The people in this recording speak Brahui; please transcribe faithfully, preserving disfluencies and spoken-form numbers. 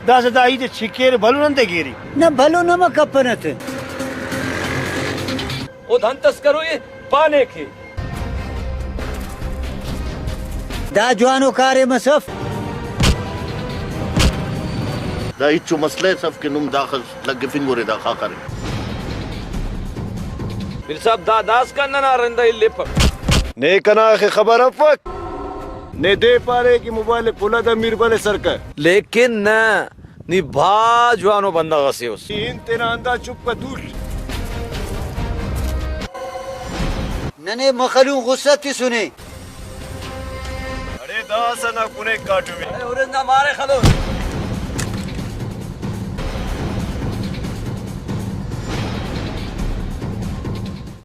داسہ دا ہیت ءِ چھکیرے، بھلن انتئے گیری؟ نہ، بھلن امہ کپنہ تہ۔ او دھن تسکر ءُ اے پانے کہ۔ دا جوانو کاریم اس اف۔ دا ہچو مسئلہ اس اف کہ نم داخس لگفنگ اُرے دا خاخر۔ میر صاحب، دا داسکان ننا رند ءِ الیپک۔ نے کنا اخہ خبر افک؟ نے دے پارے کہ موبائل ءِ پلہ دا میر بلے سر کر۔ لیکن نہ، نی بھاز جوانو بندغ اسے اُس۔ نی ہن تینا ہندا چپ ءِ تول۔ ننے مخلوق غصہ تسنے۔ اڑے داسہ نا کنے کاٹمی۔ اڑے ہرن نا مارے خلوس۔